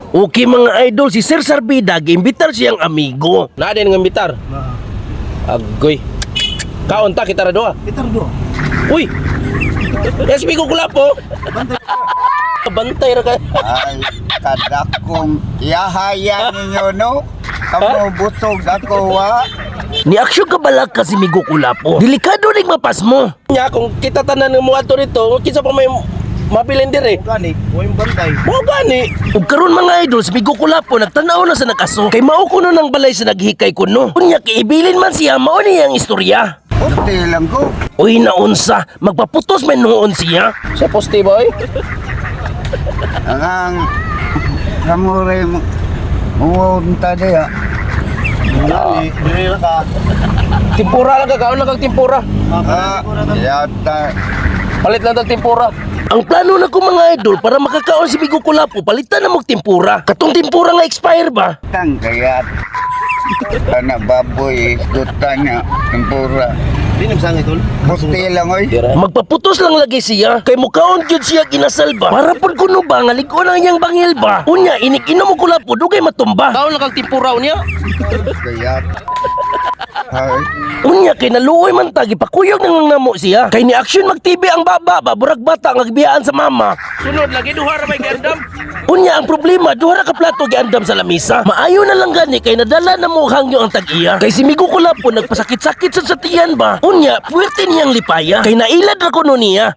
Okay mga idol, si Sir Sarbida giimbitar siyang amigo. Naa din nga imbitar. Agoy. Kaon ta kita ra duha. Kita do. Uy. SB ko kulapo. Bantay ra ka. Ay, kadakong yahaya ninyo, no? Kamu busog ako, wa? Ni aksyon ka balak ka si Migo Kulapo. Delikado ning mapas mo. Nya kung kita tanan nga moadto dito, kinsa pa may mabilin dire? Gani, wa yung bantay. Mao gani. Ug karon mga idol, si Migo Kulapo nagtan-aw na sa nag-aso. Kay mao kuno ng balay sa naghikay kuno. Unya kiibilin man siya, mao niya ang istorya. Puti lang ko. Uy naunsa, magpaputos man noon siya. Sa poste boy. Ang ang kamuray mo. Muunta diya. Gani, diri ra ka. Timpura lang ka, kaon lang kag timpura. Ah, yata. Palit lang tag timpura. Ang plano na ko mga idol para makakaon si Migo Kulapo, palitan na mog timpura. Katong timpura nga expire ba? Tang kayat. Kana baboy, isdutan niya. Tempura. Di nam sangit tol. Puti lang, oy. Magpaputos lang lagi siya kay mukaon gyud siya ginasal ba. Para pud kuno ba nga lig-on ang iyang bangil ba. Unya inig inom og kulapo dugay matumba. Kaon lang kag timpura unya. Kayat. Ay, Unya kay naluoy man ta gipakuyog nang namo siya. Kay ni action mag TV ang baba ba burag bata nga gibiyaan sa mama. Sunod lagi duha ra may giandam. Unya ang problema duha ra ka plato giandam sa lamisa. Maayo na lang gani kay nadala na mo hangyo ang tag-iya. Kay si Migo Kulapo nagpasakit-sakit sad sa tiyan ba. Unya puwerte niyang lipaya kay nailad ra kuno niya.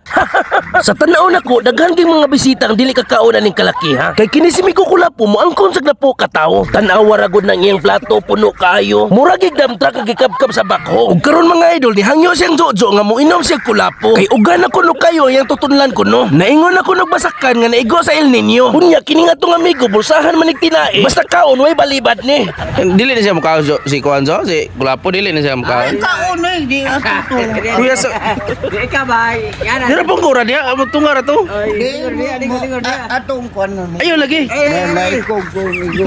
Sa tan-aw nako daghan gyud mga bisita ang dili kakaon aning kalaki ha. Kay kini si Migo Kulapo moangkon sa napo ka tawo. Tan-awa ra gud nang iyang plato puno kaayo. Mura gig dump truck ang gikabkab sa bakho. Ug karon mga idol ni hangyo siyang jojo nga moinom siya kulapo. Kay ugan ako no kayo iyang tutunlan ko no. Naingon ako nagbasakan nga naigo sa El Nino. Unya kini nga tong amigo bulsahan man nig tinae. Basta kaon way balibad ni. Dili na siya mukaon so, si kuan so, si Kulapo dili na siya mukaon. Kaon eh, di ato to. Kuya sa Ikaw ba? Yan. Dira pong gura niya, amo tunga ra to. Di, atong kuan nun. Ayo lagi. May ko ko igo.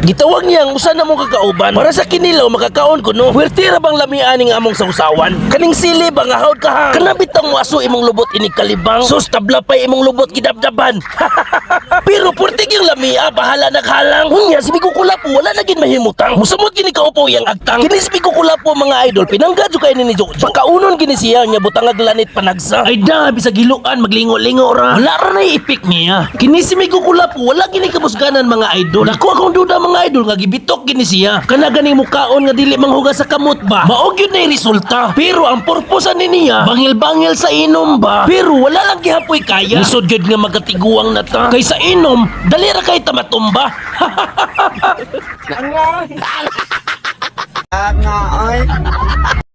Gitawag niya ang usa na mong kakauban para sa kinilaw makakaon ko no. Puwerte ra bang lamian ning among sausawan? Kaning sili ba nga hawd ka ha? Kana bitang moaso imong lubot inig kalibang. Sus tabla pay imong lubot gidabdaban. Pero puwerte gyud lamia bahala naghalang. Unya si Migo Kulapo wala na gid mahimutang. Musamot gini kaupo iyang agtang. Kini si Migo Kulapo mga idol pinangga jud kay ni Jojo. Pakaunon gini siya nya butangag lanit panagsa. Ay da bisag hiluan maglingo-lingo ra. Wala ra nay ipik niya. Kini si Migo Kulapo wala gini kabusganan mga idol. Dako akong duda mga idol nga gibitok gini siya. Kana ganing mukaon nga dili manghugas sa kamot ba. Mao gyud nay resulta. Pero ang purpose ani niya bangil-bangil sa inom ba. Pero wala lang gihapoy kaya. Lisod gyud nga magkatiguang na ta. Kay sa inom dali ra kay ta matumba. Nga, oy.